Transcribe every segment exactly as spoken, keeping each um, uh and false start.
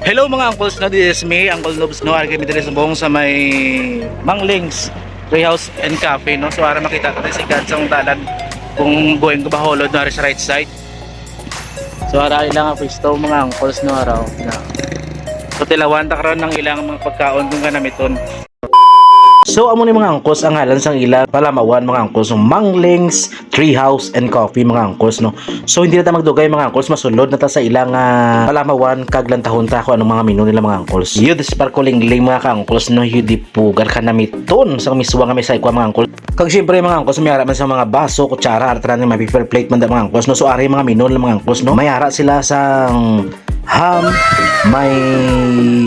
Hello mga uncles, no, this is me, Uncle Nobs, no, ari kami diri sa Bong sa may Manglings Treehouse and Cafe, no. So ara makita ta si Gad sa dalan kung going ko Bacolod, no, ari sa right side. So ara ilang ang pwesto mga uncles, no, araw na. So tilawan ta karon ang ilang mga pagkaon kung kanamiton. So amo ni mga uncles ang ngalan sang ila palamawan mga uncles, so Manglings Treehouse and Coffee mga uncles, no. So hindi na ta magdugay mga uncles, masulod na ta sa ilang ah, palamawan kag lantahon ta kung anong mga menu nila mga uncles. Yun, sparkling mga ka-uncles, no, yun di pugar kanamiton sa miswa nga may saikwa mga uncles. Kag siyempre mga uncles, may ara man sa mga baso, kutsara, ara tanan may paper plate man da mga uncles, no. So ari mga menu nila mga uncles, no. May ara sila sang ham, may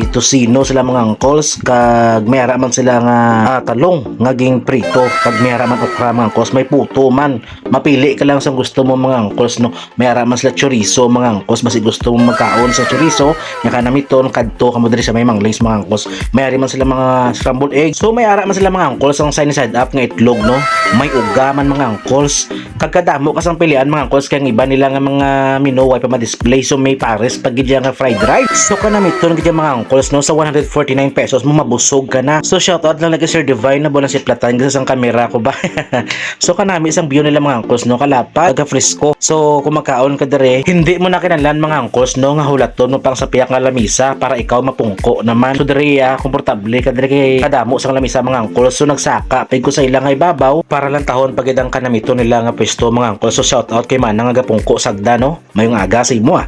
tocino sila mga uncles, kag may ara man sila nga ah, talong nga ging prito, kag may ara man okra mga uncles, may puto man. Mapili ka lang sa gusto mo mga uncles, no. May ara man sila chorizo mga uncles, basi gusto mo magkaon sa chorizo nga kanamiton, kadto kamo diri sa may Manglings mga uncles. May ari man sila mga scrambled eggs. So may ara man sila mga uncles ang side side up nga itlog, no. May uga man mga uncles. Kag kadamo ka sang pilian mga uncles, kay ang iba nila nga mga menu way pa ma-display. So may pares pa gid nga fried rice. So kanamiton gid mga uncles, no, sa one hundred forty-nine pesos mo mabusog ka na. So shout out lang lagi Sir Divine, na bulan si Platan sa sang kamera ko ba. So kanami sang view nila mga uncles, no, kalapad, aga fresco. So kung makaon ka diri, hindi mo na kinahanglan mga uncles, no, nga hulaton mo pang sa pihak nga lamisa para ikaw mapungko naman. So diri ah, komportable ka diri kay kadamo sang lamisa mga uncles. So nagsaka pig ko sa ila nga ibabaw para lang tahon pagid ang kanamiton nila nga pwesto mga uncles. So shout out kay Manang nga gapungko sagda, no. Mayong aga sa imo ah.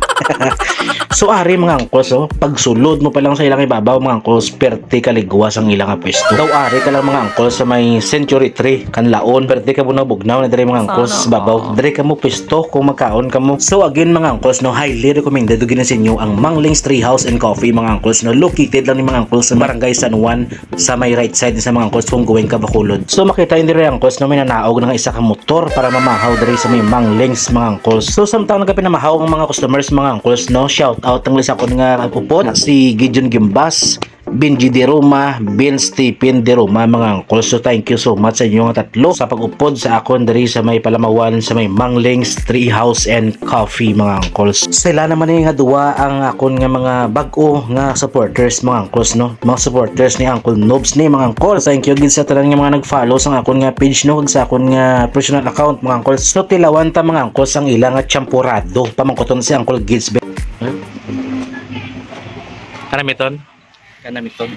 So ari mga uncles, oh, pagsulod mo pa lang sa ilang ibabaw mga uncles, perte kaligwas ang ilang pwesto. Daw ari ka lang mga uncles sa may Century Tree, Kanlaon, perte ka bugnaw-bugnaw na diri mga uncles sa babaw. Diri ka mo pwesto kung magkaon ka mo. So again mga uncles, no, highly recommended gid sa inyo ang Mangling's Treehouse and Coffee mga uncles, no. Located lang ni mga uncles sa Barangay San Juan, sa may right side sa mga uncles kung going ka Bacolod. So makita yun diri uncles, no, may nanaog na nga isa ka motor para mamahaw diri sa may Manglings mga uncles. So samtang nagapinamahaw ang mga customers mga uncles, no, shout out ang isa ko nga upod, si Gideon Gimbas, Benji De Roma, Ben Stephen De Roma mga uncles. So thank you so much sa inyo nga tatlo sa pag-upod sa akon diri sa may palamawan sa may Manglings Treehouse and Coffee mga uncles. Sila naman ni nga duwa ang akon nga mga bag-o nga supporters mga uncles, no. Mga supporters ni Uncle Nobs ni mga uncles. Thank you gid sa tanan nga mga nag-follow sa akon nga page, no, kag sa akon nga personal account mga uncles. So tilawan ta mga uncles ang ila nga champorado. Pamangkuton si Uncle Gids. Kanamiton? Kanamiton.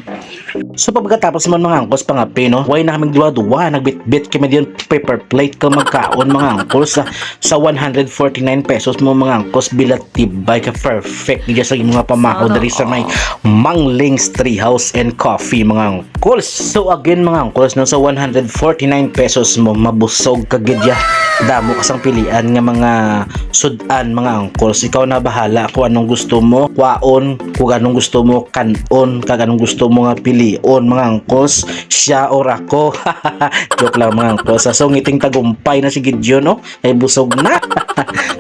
So pagkatapos man mga uncles pangape, no, way na kaming duwa-duwa, nagbitbit kami diyan paper plate ka magkaon mga uncles sa, sa one hundred forty-nine pesos mo mga uncles, bilat tibay ka, perfect diya sa mga pamahaw diri sa may Mangling's Treehouse and Coffee mga uncles. So again mga uncles, no, sa one hundred forty-nine pesos mo mabusog ka gid ya. Damo ka sang pilian nga mga sud-an mga uncles. Ikaw na bahala kung anong gusto mo kwaon, kung anong gusto mo kan-on, kag anong gusto mo nga pilion mga uncles, siya or ako. Joke lang mga uncles. So ngiting tagumpay na si Gideon, no? Ay busog na.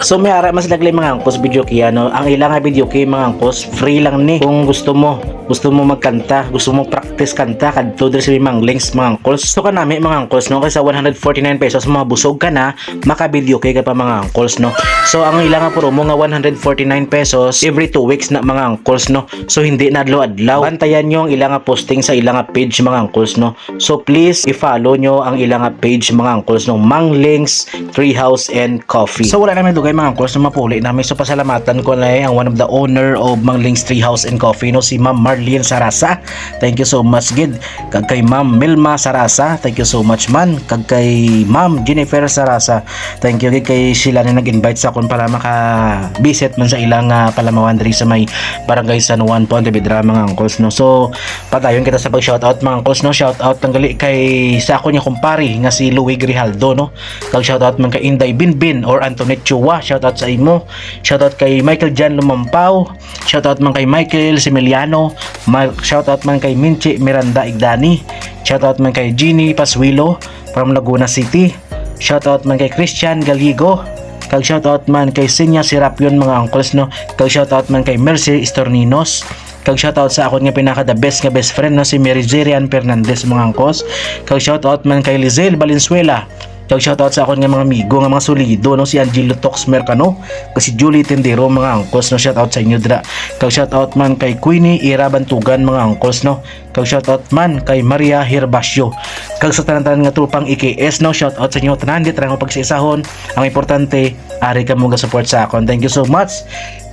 So may ara man sila gali mga uncles video key, ano. Ang ilang nga video key mga uncles, free lang ni. Kung gusto mo, gusto mo magkanta, gusto mo practice kanta, kadto diri sa may Manglings mga uncles. So kanami mga uncles, no, kay sa one hundred forty-nine pesos mabusog ka na, maka-video key ka pa mga uncles, no. So ang ilang nga promo nga one hundred forty-nine pesos every two weeks na mga uncles, no. So hindi na adlaw-adlaw. Bantayan nyo ang ilang nga posting sa ilang nga page mga uncles, no. So please i-follow nyo ang ilang nga page mga uncles, no, Manglings Treehouse and Coffee. So wala namin dugay mga uncles, no, mapuli namin. So pasalamatan ko na ang one of the owner of Manglings Treehouse and Coffee, no, si Ma'am Marlene Sarasa. Thank you so much gid. Kag kay Ma'am Milma Sarasa, thank you so much man. Kag kay Ma'am Jennifer Sarasa, thank you gid kay sila na nag-invite sa akon para maka-visit man sa ilang ah, palamawan diri sa may Barangay San Juan, Pontevedra mga uncles, no. So padayon kita sa pag-shoutout mga uncles, no. Shoutout tanggali kay sa akon nga kumpare nga si Louie Grijaldo, no. Kag shoutout man kay Inday Binbin or Antoinette Chua, shoutout sa imo. Shoutout kay Michael Jan Lumampaw, shoutout man kay Michael Similiano, ma- shoutout man kay Minchi Miranda Igdani, shoutout man kay Jeannie Pasuelo from Laguna City, shoutout man kay Christian Galigo, kag shoutout man kay Sinya Serapion mga uncles, no. Kag shoutout man kay Mercy Istorninos, kag shoutout sa akon nga pinaka the best nga best friend, no, si Mary Jerian Fernandez mga uncles. Kag shoutout man kay Lizelle Valenzuela, Kag shout out sa akon nga mga amigo nga mga solido, no, si Angelo Tox Mercano, kag si Julie Tendero, mga uncles, no, shout out sa inyo dira. Kag shout out man kay Queenie Ira Bantugan, mga uncles, no. Kag shout out man kay Maria Herbacio. Kag sa tanan-tanan nga tropang E K S, no, shout out sa inyo tanan, di tanan ko pagsaisahon. Ang importante, ari kamo ga-support sa akon. Thank you so much.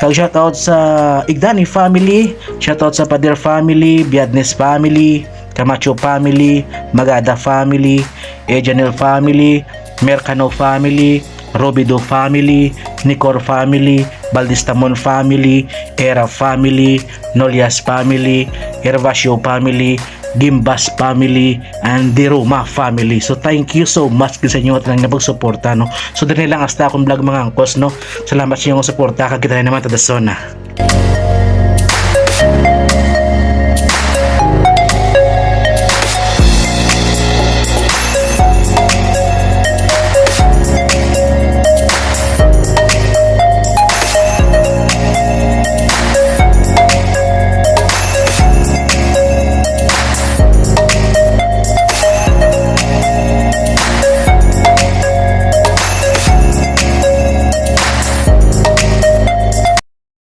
Kag shout out sa Igdani family, shout out sa Pader family, Biadnes family, Camacho family, Magada family, Ejanel family, Mercano family, Robido family, Nicor family, Baldistamon family, Era family, Nolias family, Herbacio family, Gimbas family, and the Roma family. So thank you so much sa inyo tanan nga pagsuporta, no. So diri lang hasta akong vlog, mga uncles, no. Salamat sa inyong suporta, kag kita na naman ta dason na.